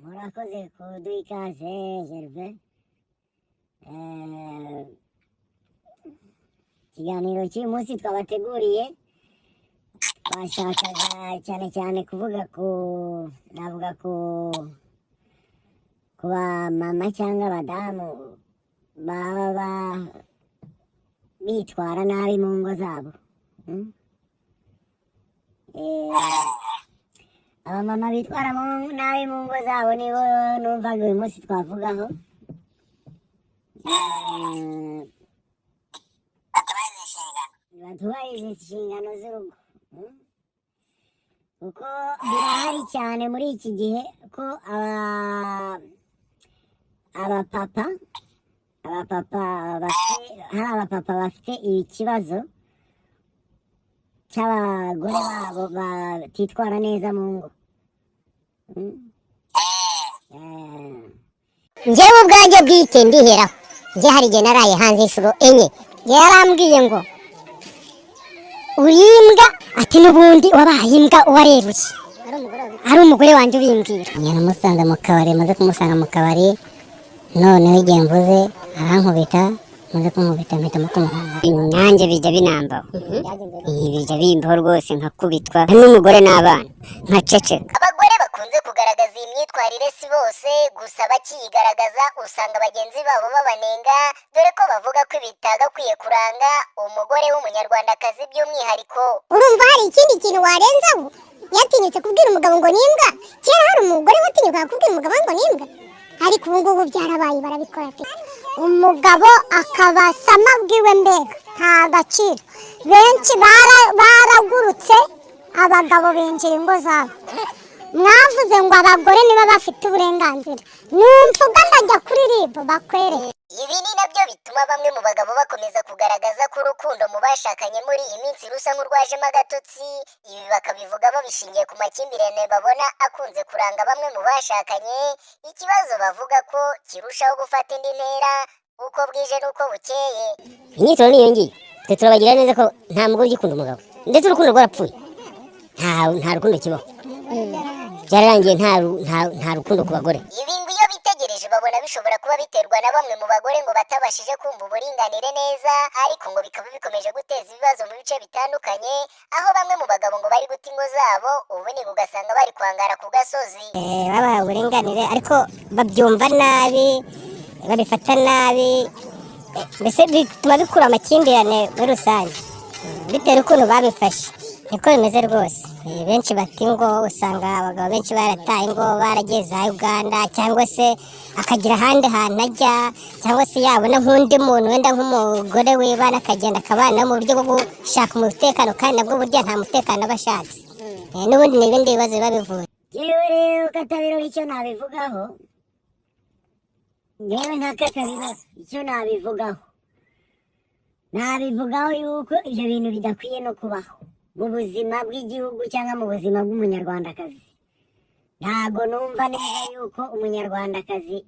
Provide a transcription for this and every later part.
Murakoze kuduha ikaze, Gervais. Ikiganiro cy'uyu munsi twabateguriye, twashakaga cyane cyane kuvuga ku, navuga ku bamama cyangwa abadamu baba bitwara nabi mu ngo zabo. Abamama bitwara nabi mu ngo zabo nibo numvaga uyu munsi twavugaho. Batubahiriza inshingano z'urugo. Kuko birahari cyane muri iki gihe ko abapapa bafite, hari abapapa bafite ikibazo cy'abagore babo batitwara neza mu ngo. Njyewe ubwanjye bwite ndiheraho, njye hari igihe naraye hanze inshuro 4. Yarambwiye ngo uri imbwa, ati n'ubundi wabaye imbwa uwareruye, ari umugore wanjye ubimbwira. Njye namusanze mu kabari, maze kumusanga mu kabari, noneho igihe mvuze arankubita, maze kunkubita mpitamo kumuhunga. Nanjye bijya binambaho, ibi bijya bimbaho rwose, nkakubitwa n'umugore n'abana nkaceceka. Abagore bakunze kugaragaza iyi myitwarire si bose, gusa bakiyigaragaza usanga bagenzi babo babanenga, dore ko bavuga ko bitagakwiye kuranga umugore w'Umunyarwandakazi by'umwihariko. Urumva hari ikindi kintu warenzaho? Yatinyutse kubwira umugabo ngo ni imbwa. Kera hari umugore watinyukaga kubwira umugabo ngo ni imbwa, ariko ubu ngubu byarabaye, barabikora pe. Umugabo akabasama bwiwe, mbega nta gaciro. Benshi baragurutse, abagabo binjira ingo zabo. Mwavuze ngo abagore niba bafite uburenganzira, numva ndajya kuri RIB bakwereke. Ibi ni nabyo bituma bamwe mu bagabo bakomeza kugaragaza ko urukundo mu bashakanye muri iyi minsi rusa nk'urwajemo agatotsi. Ibi bakabivuga babishingiye ku makimbirane babona akunze kuranga bamwe mu bashakanye, ikibazo bavuga ko kirushaho gufata indi ntera uko bwije n'uko bukeye. Inyitoro niyo ngiyo, twe turabagira neza ko nta mugore ugikunda umugabo, ndetse urukundo rwarapfuye, nta rukundo kibaho, byararangiye, nta rukundo ku bagore. Ibi ngo iyo bitegereje babona bishobora kuba biterwa na bamwe mu bagore ngo batabashije kumva uburinganire neza, ariko ngo bikaba bikomeje guteza ibibazo mu bice bitandukanye, aho bamwe mu bagabo ngo bari guta ingo zabo, ubundi ugasanga bari kwangara ku gasozi. Babahawe uburinganire, ariko babyumva nabi, babifata nabi, mbese bituma bikura amakimbirane muri rusange, bitewe n'ukuntu babifashe. Niko bimeze rwose. Benshi bati ngo usanga abagabo benshi barataye ingo, baragiye za Uganda, cyangwa se akagira ahandi hantu ajya, cyangwa se yabona nk'undi muntu, wenda nk'umugore wibana, akagenda akabana mu buryo bwo gushaka umutekano, kandi nabwo burya nta mutekano aba ashatse. N'ubundi ni ibindi bibazo biba bivuye. Yewe rero, Katabirora, icyo nabivugaho, ngewe nka Katabirora, icyo nabivugaho, nabivugaho yuko ibyo bintu bidakwiye no kubaho mu buzima bw'igihugu cyangwa mu buzima bw'Umunyarwandakazi. Ntabwo numva neza yuko Umunyarwandakazi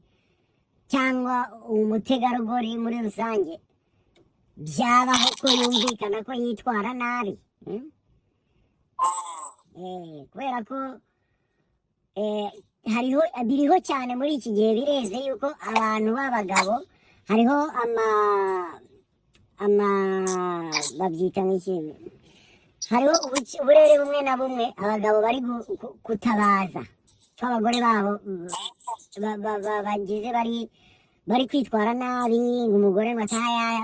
cyangwa umutegarugori muri rusange byabaho ko yumvikana ko yitwara nabi. Kubera ko hariho, biriho cyane muri iki gihe, bireze yuko abantu b'abagabo hariho ama babyita nk'iki, hariho uburere bumwe na bumwe abagabo bari gutabaza ko abagore babo bagize bari kwitwara nabi, ngo umugore ngo ataha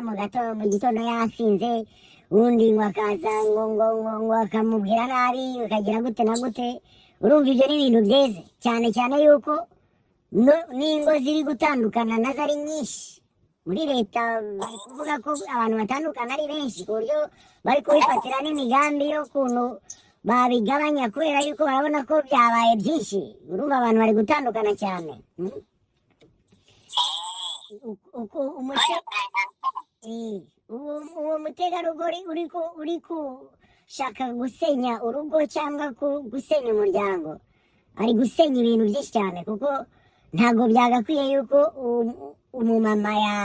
mu gitondo yasinze, undi ngo akaza ngo akamubwira nabi, akagira gute na gute. Urumva ibyo ni ibintu byeze cyane cyane yuko n'ingo ziri gutandukana nazo ari nyinshi. Muri leta bari kuvuga ko abantu batandukana ari benshi, ku buryo bari kubifatira n'imigambi y'ukuntu babigabanya, kubera yuko barabona ko byabaye byinshi. Urumva abantu bari gutandukana cyane. Uwo mutegarugori uri gushaka gusenya urugo cyangwa gusenya umuryango, ari gusenya ibintu byinshi cyane, kuko ntabwo byagakwiye yuko umumama ya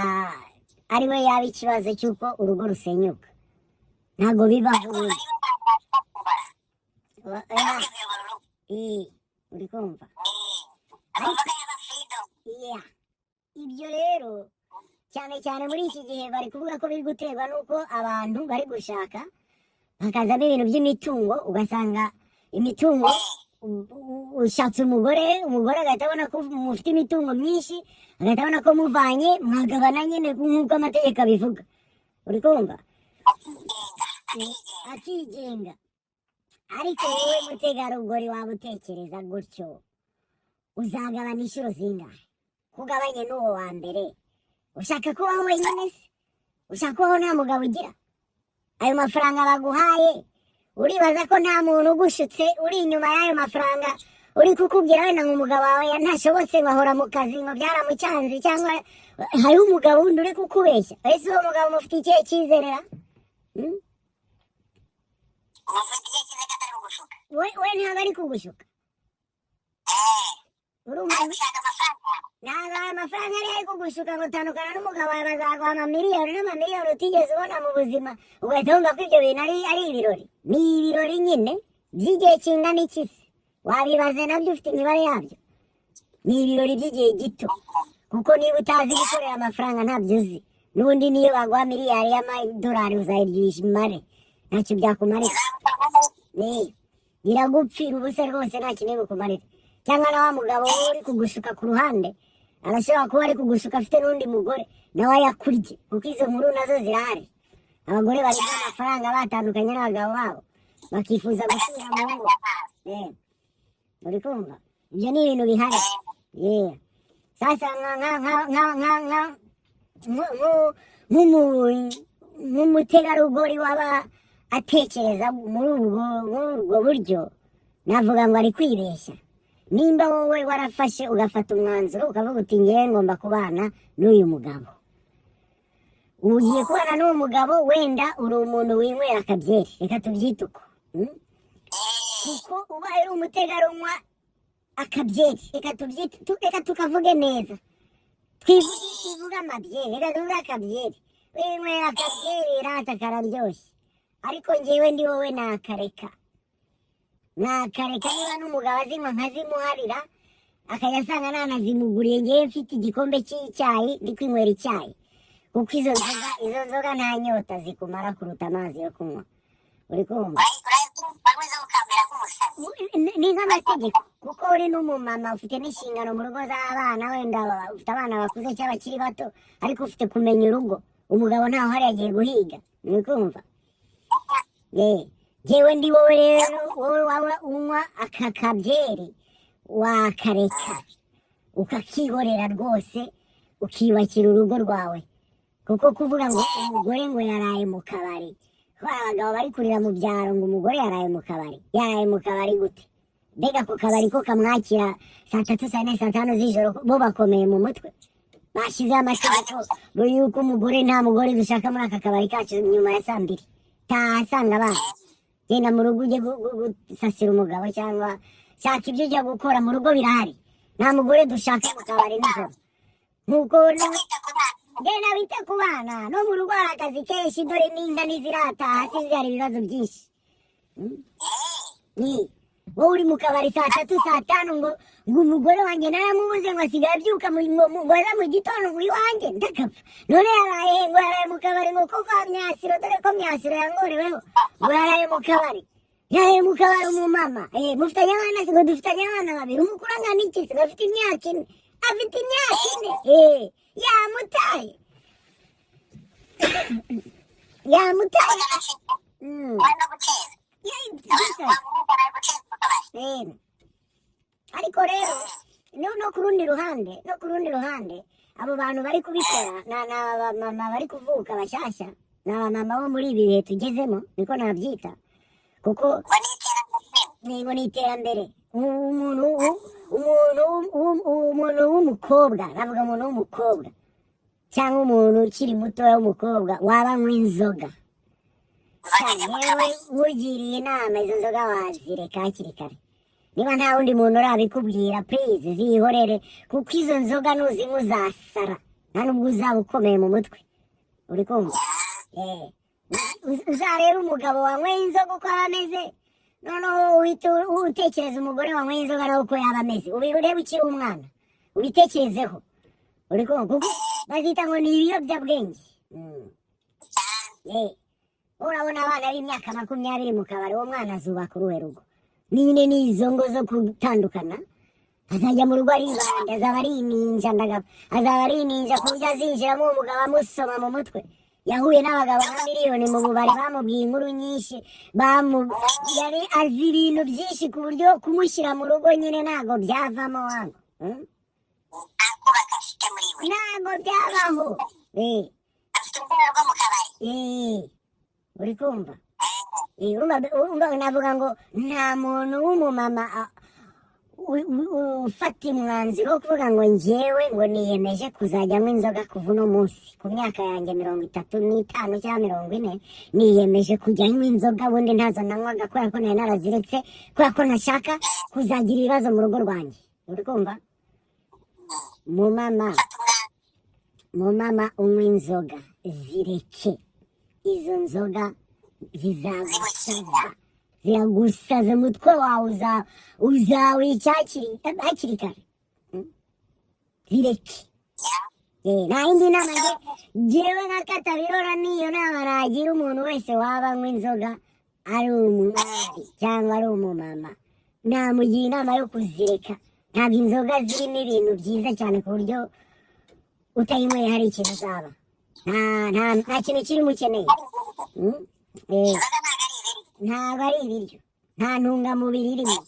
ari we yaba ikibazo cy'uko urugo rusenyuka. Ntabwo bibaho ubundi. Uri kumva? Ariko Ibyo rero, cyane cyane muri iki gihe, bari kuvuga ko biri guterwa n'uko abantu bari gushaka hakazamo ibintu by'imitungo. Ugasanga imitungo, ushatse umugore, umugore agahita abona ko mufite imitungo myinshi, agahita abona ko muvanye mwagabana nyine nk'uko amategeko abivuga. Uri kumva? Akigenga. Ariko wowe mutegarugori waba utekereza gutyo, uzagabana inshuro zingahe? Kugabanye n'uwo wa mbere, ushaka kubaho wenyine se? Ushaka kubaho nta mugabo ugira? Ayo mafaranga baguhaye, uribaza ko nta muntu ugushutse uri inyuma y'ayo mafaranga, uri kukubwira wenda ngo umugabo wawe ntashobotse, ngo ahora mu kazi, ngo byaramucanze, cyangwa hariho umugabo wundi uri kukubeshya? Ese uwo mugabo mufite ikihe cyizere ra? Hmm? Mufitiye ikiza ko atari kugushuka? We ntabwo ari kugushuka. Urumva? Ari gushaka amafaranga. Ntabwo ayo mafaranga ari kugushuka ngo tandukana n'umugabo wawe, bazaguha amamiliyoni n'amamiliyoni utigeze ubona mu buzima, ugahita wumva ko ibyo bintu ari ibirori. Ni ibirori nyine by'igihe kingana iki se? Wabibaze nabyo, ufite imibare yabyo. Ni ibirori by'igihe gito, kuko niba utazi gukorera amafaranga, ntabyo uzi, n'ubundi niyo baguha miliyari y'amadolari uzayirya imare, ntacyo byakumarira. Ni biragupfira ubusa rwose, nta kintu bikumarira. Cyangwa na wa mugabo wowe uri kugushuka ku ruhande, arashobora kuba ari kugushuka afite n'undi mugore, nawe ayakurye, kuko izo nkuru nazo zirahari. Abagore baribwa amafaranga batandukanye n'abagabo babo, bakifuza gusubira mu ngo. Uri kumva? Ibyo ni ibintu bihari. Yeah. Sasa nka nka nka nka nka nka nk'umutegarugori waba atekereza muri ubwo buryo, navuga ngo ari kwibeshya. Nimba wowe warafashe, ugafata umwanzuro, ukavuga uti: "Ngewe ngomba kubana n'uyu mugabo," ugiye kubana n'uwo mugabo, wenda uri umuntu winywera akabyeri, reka tubyite uko, Kuko ubaye uri umutegarunywa akabyeri, reka tubyite, reka tukavuge neza, twivuge amabyeri, reka tuvuge akabyeri. Winywera akabyeri rata, kararyoshye, ariko ngewe ndi wowe nakareka, nakareka. Niba n'umugabo azinywa, nkazimuharira, akajya asanga nanazimuguriye, ngewe mfite igikombe cy'icyayi, ndi kwinywera icyayi, kuko izo nzoga nta nyota zikumara kuruta amazi yo kunywa. Uri kumva? Urahita ukamera nk'umusazi. Ni nk'amategeko, kuko uri n'umumama, ufite n'inshingano mu rugo z'abana. Wenda ufite abana bakuze cyangwa bakiri bato, ariko ufite kumenya urugo. Umugabo ntaho hari, yagiye guhiga. Uri kumva? Jyewe ndi wowe rero, wowe waba unywa aka kabyeri, wakareka ukakihorera rwose, ukiyubakira urugo rwawe. Kuko kuvuga ngo umugore ngo yaraye mu kabari, hari abagabo bari kurira mu byaro ngo umugore yaraye mu kabari. Yaraye mu kabari gute? Mbega ako kabari ko kamwakira saa 3, saa 4, saa 5 z'ijoro, bo bakomeye mu mutwe? Bashyizeho amategeko ngo yuko umugore, nta mugore dushaka muri aka kabari kacu nyuma ya saa 2. Taha, asanga abana, genda mu rugo, ujye gusasira umugabo, cyangwa shaka ibyo ujya gukora mu rugo, birahari. Nta mugore dushaka mu kabari nijoro. Nkuko Kwita ku bana. Genda wite ku bana, no mu rugo hari akazi kenshi. Dore n'inka ntizirataha, sinzi, hari ibibazo byinshi. Ni wowe uri mu kabari saa 3, saa 5, ngo umugore wanjye naramubuze, ngo asigaye abyuka ngo aza mu gitondo, ngo iwanjye ndagapfa. None yaraye he? Ngo yaraye mu kabari, ngo koko myasiro, dore ko myasiro yangoreweho, ngo yaraye mu kabari. Yaraye mu kabari umumama. Mufitanye abana se? Ngo dufitanye abana babiri. Umukuru angana iki se? Ngo afite imyaka 4. Afite imyaka 4. Yamutaye, yamutaye. Barimo guceza. Yeah, Waba bari guceza mu kabari. Ariko rero no ku rundi ruhande, abo bantu bari kubikora ni abamama bari kuvuka bashyashya, ni abamama bo muri ibi bihe tugezemo, niko nabyita, kuko Ngo ni iterambere. Ngo ni iterambere. Umuntu w'umukobwa, navuga umuntu w'umukobwa cyangwa umuntu ukiri mutoya w'umukobwa waba anywa inzoga, sha, yewe, nkugiriye inama, izo nzoga wazireka hakiri kare. Niba nta wundi muntu urabikubwira, please zihorere, kuko izo nzoga nuzinywa uzasara, nta nubwo uzaba ukomeye mu mutwe. Uri kumva? Uzarebe umugabo wanyweye inzoga uko aba ameze, noneho uhita utekereza umugore wanyweye inzoga nawe uko yaba ameze. Ubirebe ukiri umwana, ubitekerezeho. Uri kumva? Kuko bazita ngo ni ibiyobyabwenge. Urabona abana b'imyaka 20 mu kabari, uwo mwana azubaka uruhe rugo? Nyine ni izo ngo zo gutandukana. Azajya mu rugo aribanda, azaba ari ininja ndagabo, azaba ari ininja ku buryo azinjiramo uwo mugabo amusoma mu mutwe. Yahuye n'abagabo nka miliyoni mu bubari, bamubwiye inkuru nyinshi, bamu yari azi ibintu byinshi ku buryo kumushyira mu rugo nyine ntabwo byavamo wangu. Nta kubaka afite muri we. Ntabwo byabaho. Afite urwego rwo mu kabari. Uri kumva? Urumva navuga ngo nta muntu w'umumama ufata umwanzuro wo kuvuga ngo njyewe ngo niyemeje kuzajya nywa inzoga kuva uno munsi, ku myaka yanjye 35 cyangwa 40, niyemeje kujya nywa inzoga, ubundi ntazo nanywaga kubera ko nari naraziretse, kubera ko ntashaka kuzagira ibibazo mu rugo rwanjye. Uri kumva? Mumama, mumama unywa inzoga, zireke. Izo nzoga zizagusaza, ziragusaza, umutwe wawe uzawica hakiri kare. Zireke. Nta yindi nama njyewe nka Katabirora niyo nama nagira umuntu wese waba anywa inzoga, ari umwari cyangwa ari umumama, namugira inama yo kuzireka. Ntabwo inzoga zirimo ibintu byiza cyane ku buryo utayinyweye hari ikintu uzaba. Nta kintu kirimo ukeneye. Inzoga ntabwo ari ibiryo. Ntabwo ari ibiryo, nta ntungamubiri irimo.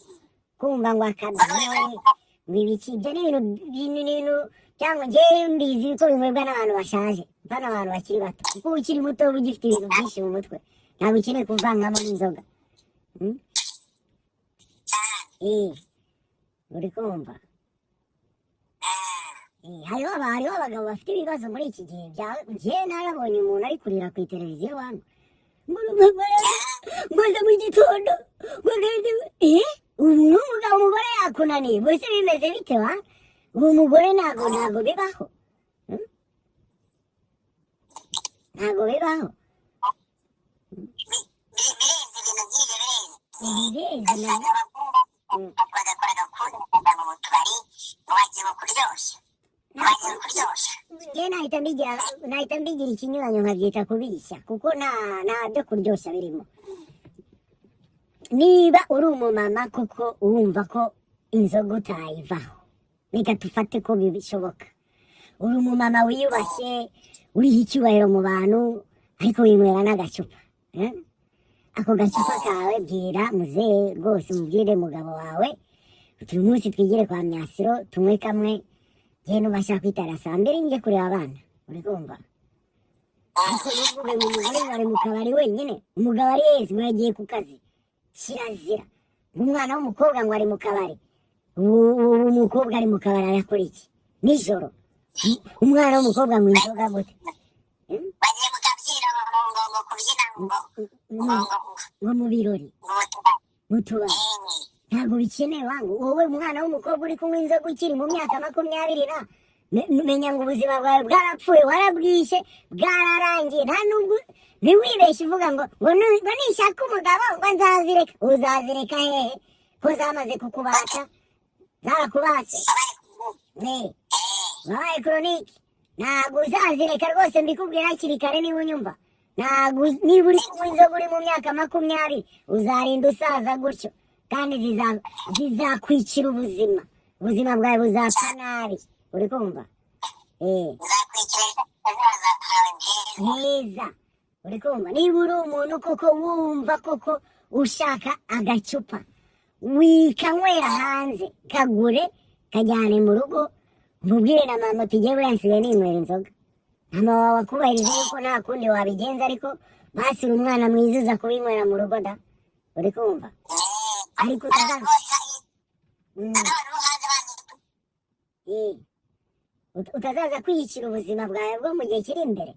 Kumva ngo akabyeri, ngo ibiki, ibyo ni ibintu cyangwa njyewe mbizi ko binywebwa n'abantu bashaje, mpano abantu bakiri bato, kuko ukiri muto uba ugifite ibintu byinshi mu mutwe, ntabwo ukeneye kuvangamo n'inzoga. Uri kumva? Hariho abagabo bafite ibibazo muri iki gihe bya njyewe narabonye umuntu ari kurira ku televiziyo wangu, ngo ngo mu gitondo ngo umuntu w'umugabo, umugore yakunaniye, mbese bimeze bite wa? Uwo mugore ntabwo bibaho. Ntabwo bibaho. Birenze ibintu nk'ibyo, birenze. Ibirenze na Usanga abakunda bagakora agakunda, bakajya mu tubari ngo bagiye mu kuryoshya, ngo bagiye kuryoshya. Njye nahita mbigira ikinyuranyo, nkabyita kubishya, kuko nta byo kuryoshya birimo. Niba uri umumama kuko wumva ko inzoga utayivaho, reka dufate ko bishoboka, uri umumama wiyubashye, uriho icyubahiro mu bantu, ariko winywera n'agacupa, eh? Ako gacupa kawe bwira muzehe rwose, umubwire mugabo wawe uti: "Uyu munsi twigire kwa Myasiro, tunywe kamwe, njye nubasha kwitara saa 2 njye kureba abana." Uri kumva? Ariko ntuvuge ngo umugore ngo ari mu kabari wenyine, umugabo ari yezi ngo yagiye ku kazi. Kirazira ngo umwana w'umukobwa ngo ari mu kabari. Ubu umukobwa ari mu kabari arakora iki nijoro? Umwana w'umukobwa ngo inzoga gute? Bagiye mu kabyiniro ngo kubyina ngo ngo ngo Ngo mu birori. Ngo mu tubari. Mu tubari. Ntabwo bikenewe wangu. Wowe umwana w'umukobwa uri kunywa inzoga ukiri mu myaka 20 na menya ngo ubuzima bwawe bwarapfuye, warabwishe, bwararangiye. Nta nubwo ntiwibeshye uvuga ngo nishaka umugabo ngo nzazireka. Uzazireka hehe ko zamaze kukubata, zarakubase? Wabaye chronique, ntabwo uzazireka rwose, mbikubwira hakiri kare niba unyumva. Ntabwo niba uri kunywa inzoga uri mu myaka 20, uzarinda usaza gutyo, kandi zizakwicira ubuzima, ubuzima bwawe buzapfa nabi. Uri kumva? Nzakwikira ejo hazaza hawe heza. Heza. Uri kumva? Niba uri umuntu koko wumva koko ushaka agacupa, wikanywera hanze, kagure kajyane mu rugo, mubwire na mama uti: "Jyewe buriya nsigaye ninywera inzoga." Mama wawe akubahiriza yuko nta kundi wabigenza, ariko basi uri umwana mwiza uza kubinywera mu rugo da. Uri kumva? Ariko utazaza N'abantu bo hanze bazi. Utazaza kwiyicira ubuzima bwawe bwo mu gihe kiri imbere,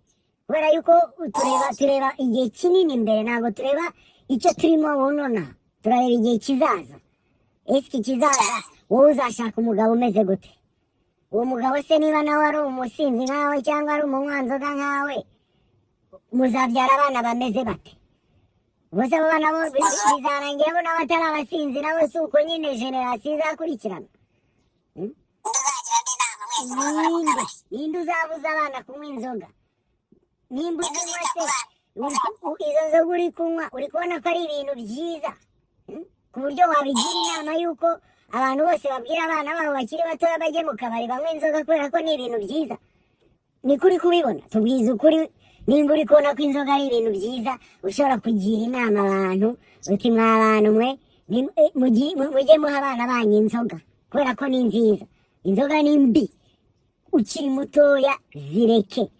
kubera yuko tureba igihe kinini imbere, ntabwo tureba icyo turimo nona, turareba igihe kizaza. Ese iki kizaza wowe uzashaka umugabo umeze gute? Uwo mugabo se niba nawe ari umusinzi nkawe cyangwa ari umunywanzoga nkawe, muzabyara abana bameze bate? Ubuse abo bana bo bizarangira bo nabo atari abasinzi nabo? Si uko nyine génération izakurikirana. Uzagira andi nama mwese. Ninde, ninde uzabuza abana kunywa inzoga? Nimba uzinywa se, izo nzoga uri kunywa, uri kubona ko ari ibintu byiza? Ku buryo wabigira inama yuko abantu bose babwira abana babo bakiri batoya bajye mu kabari banywe inzoga kubera ko ni ibintu byiza? Niko uri kubibona? Tubwize ukuri, nimba uri kubona ko inzoga ari ibintu byiza, ushobora kugira inama abantu uti: "Mwa bantu mwe, mujye muha abana banyu inzoga kubera ko ni nziza." Inzoga ni mbi ukiri mutoya, zireke.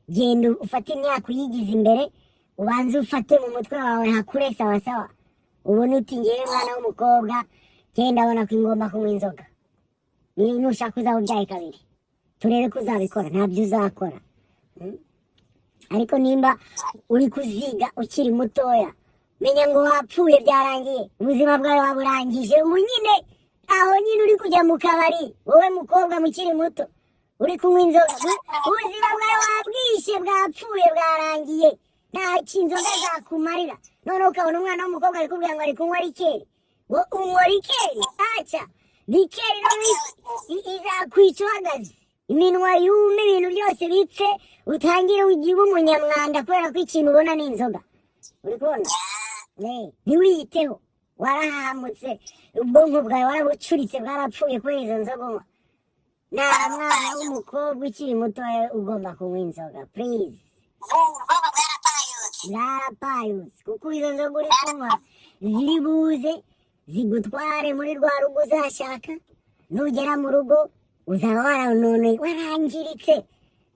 Genda ufate imyaka uyigize imbere, ubanze ufate mu mutwe wawe hakure sawa sawa, ubone uti: "Ngewe mwana w'umukobwa, genda abona ko ingomba kunywa inzoga." Nushaka uzaba ubyaye kabiri, turebe ko uzabikora. Ntabyo uzakora. Ariko nimba uri kuziga ukiri mutoya, menya ngo wapfuye, byarangiye, ubuzima bwawe waburangije ubu nyine. Aho nyine uri kujya mu kabari, wowe mukobwa mukiri muto uri kunywa inzoga, ubuzima bwawe wabwishe, bwapfuye, bwarangiye, nta inzoga zakumarira. Noneho ukabona umwana w'umukobwa ari kubwira ngo ari kunywa liqueur. Ngo unywa liqueur? Aca liqueur, noneho izakwica uhagaze, iminwa yume, ibintu byose bipfe, utangire ugire umunyamwanda kubera ko ikintu ubona ni inzoga. Uri kubona? Ntiwiyiteho, warahahamutse, ubwonko bwawe warabucuritse, bwarapfuye kubera izo nzoga unywa. Nta mwana w'umukobwa ukiri mutoya ugomba kunywa inzoga, please. Ubwonko bwarapayutse. Bwarapayutse, kuko izo nzoga uri kunywa ziri buze zigutware muri rwa rugo uzashaka. Nugera mu rugo uzaba waranone, warangiritse,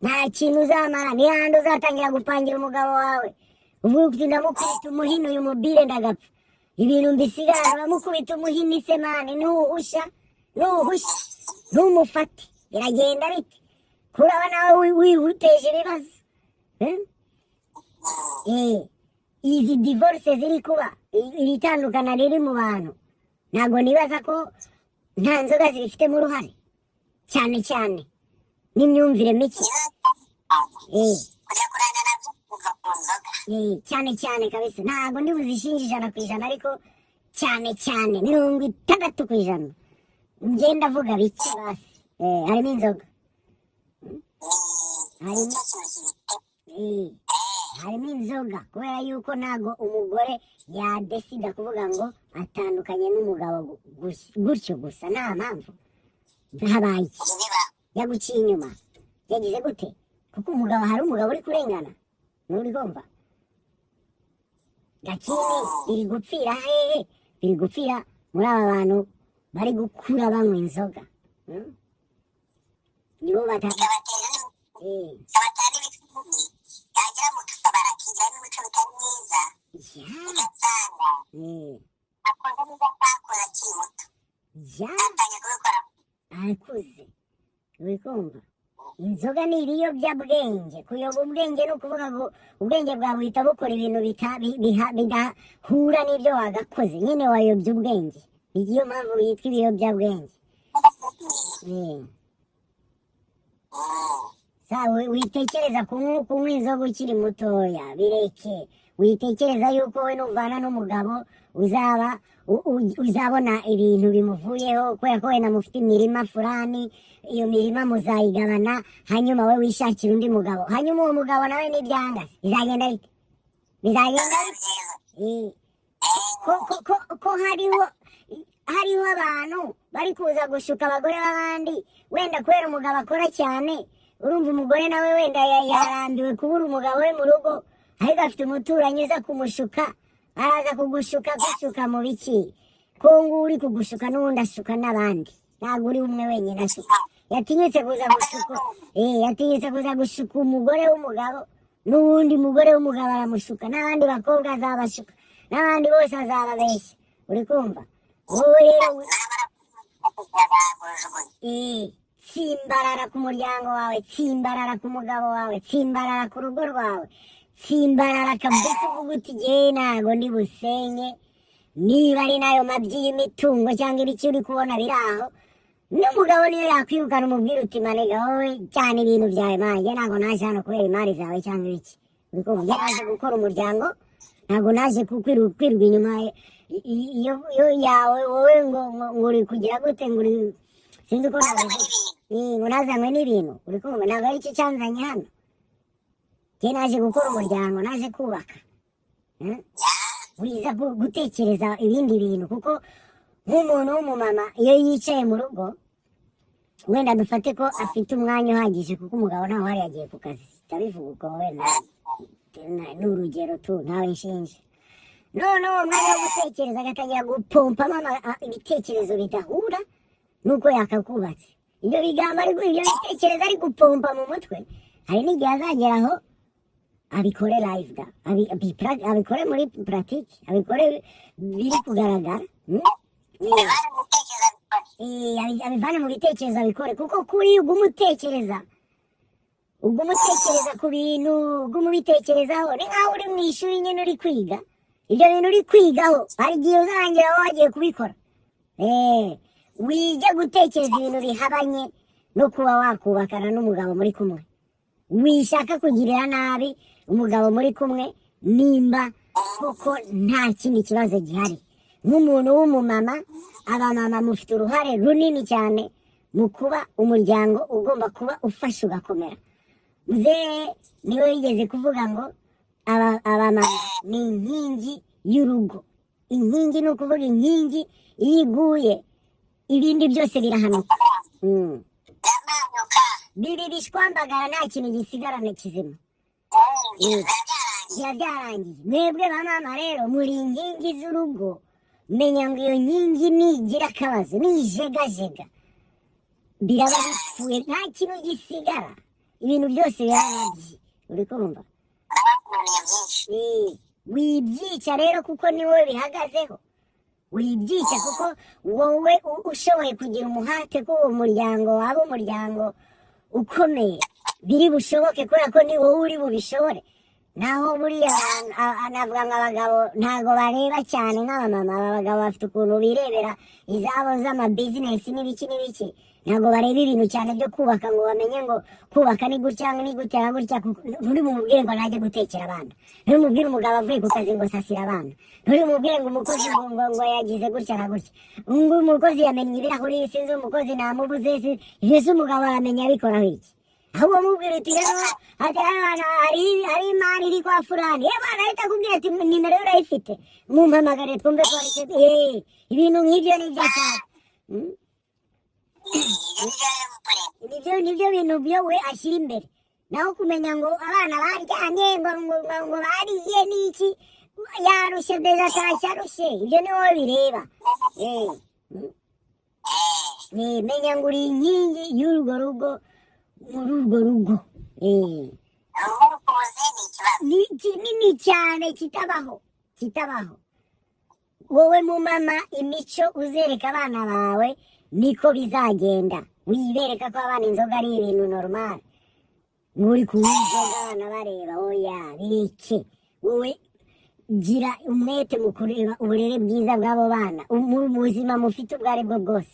nta kintu uzamara. Ni handi uzatangira gupangira umugabo wawe, uvuga uti: "Ndamukubita umuhini uyu mubire, ndagapfa, ibintu mbisigara." Uramukubita umuhini se man? Nuhusha, nuhusha ntumufate, biragenda bite? Kuraba nawe wihuteje ibibazo, eh? Izi divorce ziri kuba, iri tandukana riri mu bantu, ntabwo nibaza ko nta nzoga zibifitemo uruhare, cyane cyane n'imyumvire mike. Kujya kurana nabyo kuva ku nzoga. Cyane cyane kabisa, ntabwo ndi buzishinge 100%, ariko cyane cyane 60%, ngenda avuga bike basi, harimo inzoga. Harimo nicyo kintu kibitera. Harimo inzoga, kubera yuko ntabwo umugore yadesida kuvuga ngo atandukanye n'umugabo gutyo gusa nta mpamvu. Habaye iki? Ntibibaho. Yaguciye inyuma, yagize gute? Kuko umugabo, hari umugabo uri kurengana, nturi kumva? Gakini biri gupfira hehe? Biri gupfira muri aba bantu bari gukura banywa inzoga. Nibo bata Bikabatera bikabatera n'imico mibi, yagera mu kabari akigira n'imico bitari myiza, ugasanga akoze n'ibyo atakoze akiri muto, atangiye kubikora Arakuze. Uri kumva? Inzoga ni ibiyobyabwenge. Kuyoba ubwenge ni ukuvuga ngo ubwenge bwawe buhita bukora ibintu bidahura n'ibyo wagakoze nyine, wayobya ubwenge. Niyo mpamvu yitwa ibiyobyabwenge. Sa witekereza kunywa inzoga ukiri mutoya, bireke. Witekereza yuko we nuvana n'umugabo uzaba uzabona ibintu bimuvuyeho, kubera ko wenda mufite imirima fulani, iyo mirima muzayigabana, hanyuma we wishakira undi mugabo, hanyuma uwo mugabo nawe nibyanga bizagenda bite? Bizagenda bite? Ko hariho abantu bari kuza gushuka abagore b'abandi, wenda kubera umugabo akora cyane. Urumva, umugore nawe wenda yarambiwe kubura umugabo we mu rugo, ariko afite umuturanyi uza kumushuka. Araza kugushuka, gushuka mu biki? Ko nguwo uri kugushuka n'ubundi ashuka n'abandi, ntabwo uri umwe wenyine ashuka. Yatinyutse kuza gushuka, yatinyutse kuza gushuka umugore w'umugabo, n'uwundi mugore w'umugabo aramushuka, n'abandi bakobwa azabashuka, n'abandi bose azababeshya. Uri kumva? Wowe rero tsimbarara ku muryango wawe, tsimbarara ku mugabo wawe, tsimbarara ku rugo rwawe, tsimbarara kabisa, uvuga uti: "Jyewe ntago ndi busenye." Niba ari n'ayo mabyi y'imitungo cyangwa ibiki uri kubona biri aho, n'umugabo niyo yakwirukana, umubwira uti: "Manega wowe cyane ibintu byawe manjye, ntabwo naje hano kubera imari zawe cyangwa ibiki." Uri kumva? Njye naje gukora umuryango, ntabwo naje kwirirwa inyuma iyo yawe wowe, ngo uri kugira gute, ngo uri, sinzi uko nabivuga. Ngo nazanywe n'ibintu, uri kumva? Ntabwo ari cyo cyanzanye hano. Njye naje gukora umuryango, naje kubaka. Wiza gutekereza ibindi bintu, kuko nk'umuntu w'umumama iyo yicaye mu rugo, wenda dufate ko afite umwanya uhagije, kuko umugabo ntawe uhari, yagiye ku kazi, ndabivuga uko wenda ni urugero tu, ntawe nshinja. Noneho uwo mwanya wo gutekereza, agatangira gupompamo ibitekerezo bidahura n'uko yakakubatse. Ibyo bigambo ari ibyo bitekerezo ari gupompa mu mutwe, hari n'igihe azagera aho abikore live da, abikore muri pratique, abikore biri kugaragara. Abivane mu bitekerezo abikore, kuko kuri uguma utekereza, uguma utekereza ku bintu, uguma ubitekerezaho, ni nkaho uri mu ishuri nyine uri kwiga. Ibyo bintu uri kwigaho, hari igihe uzarangira wowe wagiye kubikora. Wige gutekereza ibintu bihabanye no kuba wakubakana n'umugabo muri kumwe. Wishaka kugirira nabi umugabo muri kumwe nimba koko nta kindi kibazo gihari. Nk'umuntu w'umumama, abamama mufite uruhare runini cyane mu kuba umuryango ugomba kuba ufashe ugakomera. Muzehe niwe wigeze kuvuga ngo abamama ni inkingi y'urugo. Inkingi ni ukuvuga inkingi iyo iguye, ibindi byose birahanuka. Bibi bishwambagara, nta kintu gisigarana kizima. Biba byarangiye. Mwebwe ba mama rero muri inkingi z'urugo. Menya ngo iyo nkingi nigira akabazo, nijegajega, biraba bipfuye, nta kintu gisigara, ibintu byose birarabye, uri kumva? Wibyica rero, kuko ni wowe bihagazeho. Wibyica, kuko wowe ushoboye kugira umuhate ko uwo muryango waba umuryango ukomeye, biri bushoboke, kubera ko ni wowe uri bubishobore. Naho buriya navuga ngo abagabo ntabwo bareba cyane nk'abamama. Aba bagabo bafite ukuntu birebera izabo z'amabizinesi n'ibiki n'ibiki, ntabwo bareba ibintu cyane byo kubaka, ngo bamenye ngo kubaka ni gutya, ni gutya na gutya. Kuko nturi bumubwire ngo najye gutekera abana, nturi bumubwire umugabo avuye ku kazi ngo sasira abana, nturi bumubwire ngo umukozi ngo yagize gutya na gutya, ngo umukozi yamennye ibirahuri, sinzi umukozi namubuze. Ibyo se umugabo aramenya abikoraho iki? Ahubwo mubwira uti: "Rero ati hano hari imari iri kwa fulani." Yewe bana, ahita akubwira ati: "Nimero ye urayifite? Mumpamagare twumve ko hari icyo." Ibintu nk'ibyo nibyo ashaka. Nibyo bintu byo we ashyira imbere. Naho kumenya ngo abana baryamye, ngo bariye n'iki, yarushye déjà, atashye arushye, ibyo ni wowe bireba. Menya ngo uri inkingi y'urwo rugo, muri urwo rugo. Ni kinini cyane, kitabaho, kitabaho. Wowe mu mama, imico uzereka abana bawe niko bizagenda. Wibereka ko abana inzoga ari ibintu normal, ngo uri kunywa inzoga abana bareba, oya, bireke. Wowe gira umwete mu kureba uburere bwiza bw'abo bana mu buzima mufite ubwo ari bwo bwose.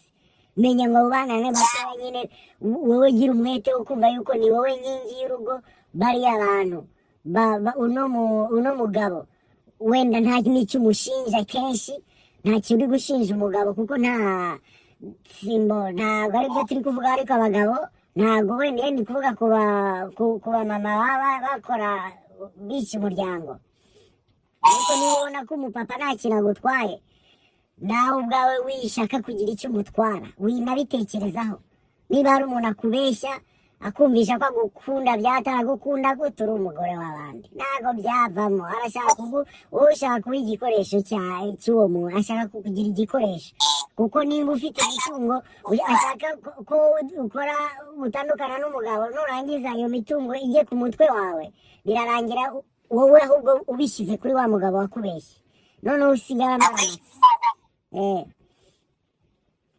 Menya ngo abo bana ni batoya nyine, wowe gira umwete wo kumva yuko ni wowe nkingi y'urugo. Bariya bantu uno mugabo wenda nta n'icyo umushinja kenshi, nta kintu uri gushinja umugabo, kuko nta simbo, ntabwo aribyo turi kuvuga. Ariko abagabo ntabwo, wenda iyo ndi kuvuga ku bamama baba bakora bica umuryango. Ariko niba ubona ko umupapa nta kintu agutwaye, nawe ubwawe wishaka kugira icyo umutwara, winabitekerezaho. Niba hari umuntu akubeshya, akumvisha ko agukunda, byataragukunda gute? Uri umugore w'abandi, ntabwo byavamo. Arashaka kugu wowe ushaka kuba igikoresho cy'uwo muntu, ashaka kukugira igikoresho, kuko nimba ufite imitungo, ashaka ko ukora utandukana n'umugabo, nurangiza iyo mitungo ijye ku mutwe wawe. Birarangira wowe ahubwo ubishyize kuri wa mugabo wakubeshye, noneho usigara amaramasa.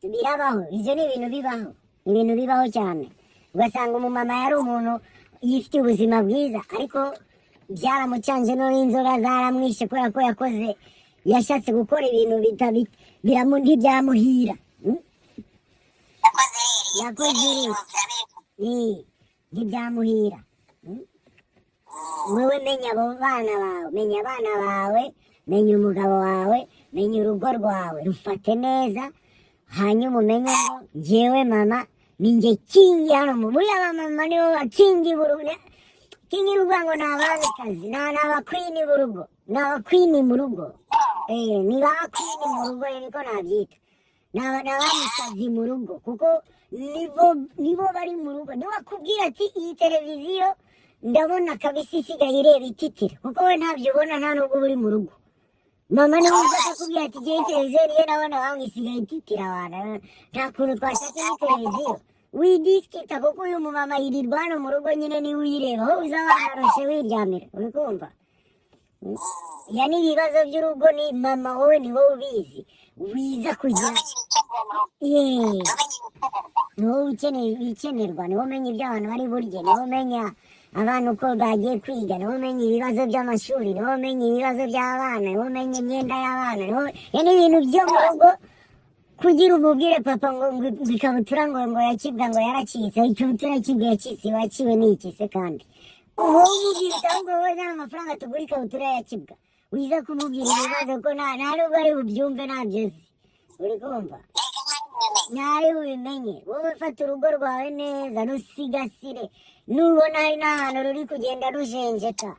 Birabaho, ibyo ni ibintu bibaho, ni ibintu bibaho cyane. Ugasanga umumama yari umuntu yifitiye ubuzima bwiza, ariko byaramucanze, noneho inzoga zaramwishe, kubera ko yakoze, yashatse gukora ibintu ntibyamuhira. Yakoze iri ntibyamuhira. Wowe menya abo bana bawe, menya abana bawe, menya umugabo wawe, menya urugo rwawe, rufate neza. Hanyuma umenye ngo njyewe mama Ninjye king hano mu buriya abamama nibo ba king b'urugo. King ni ukuvuga ngo ni abamikazi, ni aba queen b'urugo, ni aba queen mu rugo. Ni ba queen mu rugo, niko nabyita. Ni abamikazi mu rugo, kuko nibo bari mu rugo, nibo bakubwira ati: "Iyi televiziyo ndabona kabisa isigaye ireba ititira," kuko we ntabyo ubona, nta nubwo uba uri mu rugo. Mama niwe uza akakubwira ati: "Igihe televiziyo niyo ndabona wangu isigaye ititira, abantu nta kuntu twashaka indi televiziyo." Widisikita, kuko uyu mumama yirirwa hano mu rugo nyine, niwe uyireba, wowe uza wanaroshe wiryamira. Uri kumva? Ya, n'ibibazo by'urugo ni mama, wowe ni wowe ubizi, wiza kugira. Yeee, ni wowe ukeneye ibikenerwa, ni wowe umenya ibyo abantu bari burye, ni wowe umenya abana uko bagiye kwiga, ni wowe umenya ibibazo by'amashuri, ni wowe umenya ibibazo by'abana, ni wowe umenya imyenda y'abana, ni wowe ya n'ibintu byo mu rugo. Kugira umubwire papa ngo ikabutura ngo yakibwa ngo yaracitse, ikabutura yakibwa yacitse, waciwe n'iki se? Kandi wowe umubwira ahubwo wowe zana amafaranga tugura ikabutura yakibwa. Wiza kumubwira ibibazo ko nta nubwo ari bubyumve, ntabyo azi. Uri kumva? Ntari bubimenye. Wowe fata urugo rwawe neza, rusigasire. Nubona hari n'ahantu ruri kugenda rujenjeka,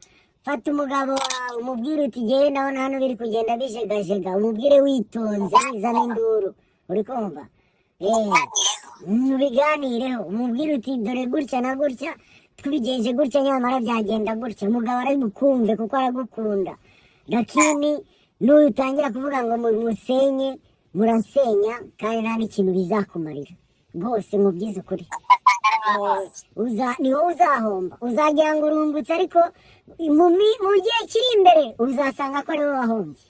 fata umugabo wawe umubwire uti: "Jyewe ndabona hano biri kugenda bijegajega." Umubwire witonze, wizana induru. Uri kumva? Mubiganireho, umubwire uti: "Dore gutya na gutya, tubigenje gutya, nyamara byagenda gutya." Umugabo aragukumve kuko aragukunda. Lakini nutangira kuvuga ngo musenye, murasenya, kandi nta n'ikintu bizakumarira rwose. Mubyize ukuri, ni wowe uzahomba. Uzagira ngo urungutse, ariko mu gihe kiri imbere uzasanga ko ari wowe wahombye.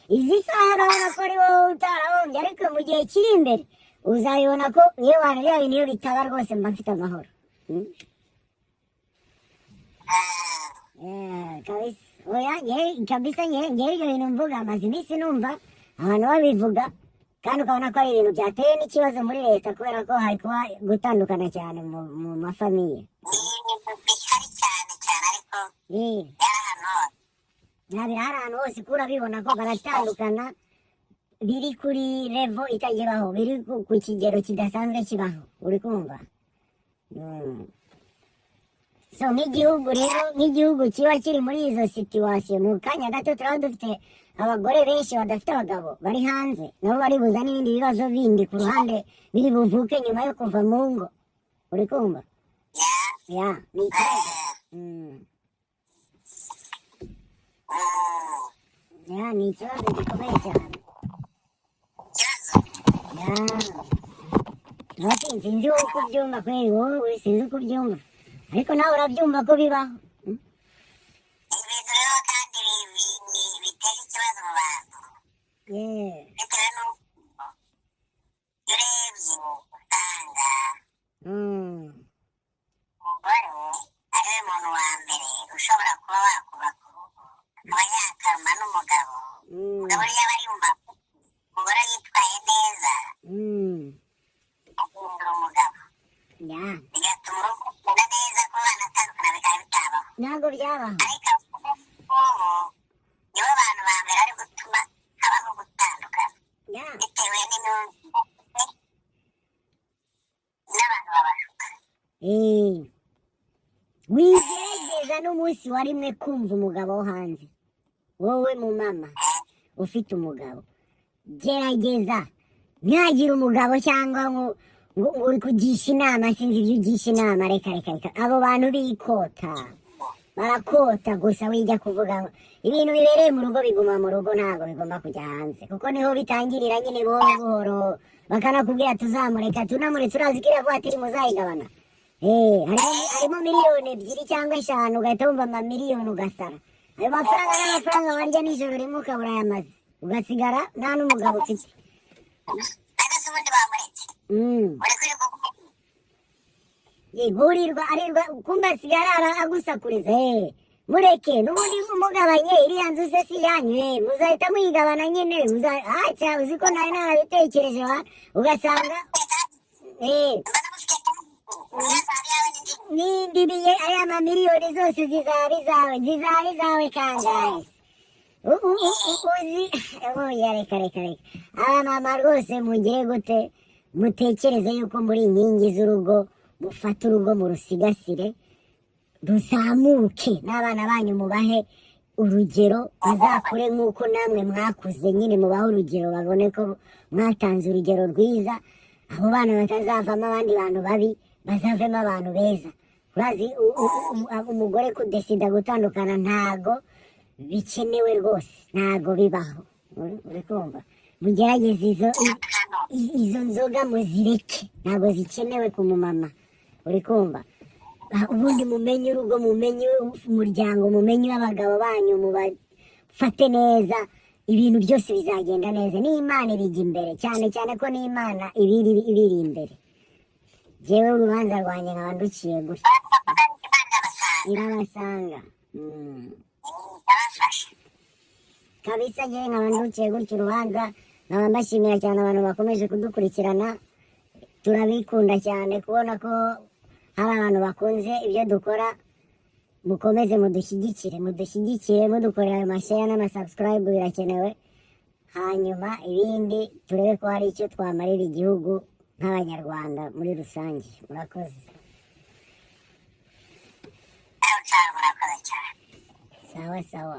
Izi saha urabona ko ari wowe utarahombye, ariko mu gihe kiri imbere uzabibona ko iyo bantu bya bintu iyo bitaba rwose mba mfite amahoro. Kabisa, oya, nge kabisa, nge ibyo bintu mvuga maze iminsi numva abantu babivuga, kandi ukabona ko ari ibintu byateye n'ikibazo muri leta, kubera ko hari kuba gutandukana cyane mu ma famille. Ni ibintu bihari cyane cyane, ariko byari ahantu hose. Nta, birahari ahantu hose, kuko urabibona ko baratandukana biri kuri level itagibaho, biri ku kigero kidasanzwe kibaho. Uri kumva? So nk'igihugu rero, nk'igihugu kiba kiri muri izo situation, mu kanya gato turaba dufite abagore benshi badafite abagabo bari hanze, nabo bari buza n'ibindi bibazo bindi ku ruhande biri buvuke nyuma yo kuva mu ngo. Uri kumva? Ya, ni ikibazo. Ya, ni ikibazo gikomeye cyane. Ikibazo. Ya. Ati sinzi wowe uko ubyumva kweri, wowe sinzi uko ubyumva, ariko nawe urabyumva ko bibaho. Ibintu rero kandi biteje ikibazo mu bantu, bitewe n'uko iyo urebye usanga umugore ari we muntu wa mbere ushobora kuba wakubaka urugo, akaba yakaruma n'umugabo. Umugabo yaba yumva umugore yitwaye neza, ahindura umugabo, bigatuma urugo rugenda neza, kuba banatandukana bikaba bitabaho. Ntabwo byabaho. Ariko ubu nibo bantu ba mbere bari gutuma habaho gutandukana, bitewe n'imyumvire n'abantu babashuka. Wigerageza n'umunsi wa rimwe kumva umugabo wo hanze. Wowe mu mama ufite umugabo, gerageza ntihagire umugabo cyangwa ngo uri kugisha inama, sinzi ibyo ugisha inama. Reka, reka, reka, abo bantu bikota barakota gusa. Wijya kuvuga ngo ibintu bibereye mu rugo biguma mu rugo, ntabwo bigomba kujya hanze, kuko niho bitangirira nyine buhoro buhoro, bakanakubwira tuzamureka, tunamuretse urazi ko iriya vatiri muzayigabana. Harimo miliyoni 2 cyangwa 5, ugahita wumva amamiliyoni ugasara. Ayo mafaranga ni amafaranga warya nijoro rimwe ukabura ayamaze, ugasigara nta n'umugabo ufite. Ariko se ubundi bamuretse uri kuri Yigurirwa arirwa kumbe asigara agusakuriza. Mureke n'ubundi mugabanye iriya nzu se si yanyu? Muzahita muyigabana nyine aca uzi ko nari narabitekereje wa, ugasanga mbona mufite umwe yawe n'indi. N'indi biye, aya mamiliyoni zose zizaba izawe, zizaba izawe kangahe? Uzi, oya, reka, reka, reka, aba mama rwose mugire gute? Mutekereze yuko muri inkingi z'urugo, mufate urugo murusigasire, ruzamuke, n'abana banyu mubahe urugero, bazakure nk'uko namwe mwakuze nyine. Mubahe urugero, babone ko mwatanze urugero rwiza. Abo bana batazavamo abandi bantu babi, bazavemo abantu beza. Urazi, umugore kudecida gutandukana ntago bikenewe rwose, ntago bibaho. Uri kumva? Mugerageze izo nzoga muzireke, ntago zikenewe ku mumama. Uri kumva? Ubundi mumenye urugo, mumenye umuryango, mumenye abagabo banyu, mubafate neza, ibintu byose bizagenda neza. N'Imana ibijya imbere cyane cyane, ko n'Imana ibiri imbere. Jyewe urubanza rwanjye nkaba nduciye gutya. Irabasanga. Kabisa, njyewe nkaba nduciye gutya urubanza. Nkaba mbashimira cyane abantu bakomeje kudukurikirana. Turabikunda cyane kubona ko hari abantu bakunze ibyo dukora. Mukomeze mudushyigikire, mudushyigikire mudukorera ayo mashare n'amasubscribe, birakenewe. Hanyuma ibindi turebe ko hari icyo twamarira igihugu nk'Abanyarwanda muri rusange. Murakoze. Ciao ciao, murakoze cyane. Sawa sawa.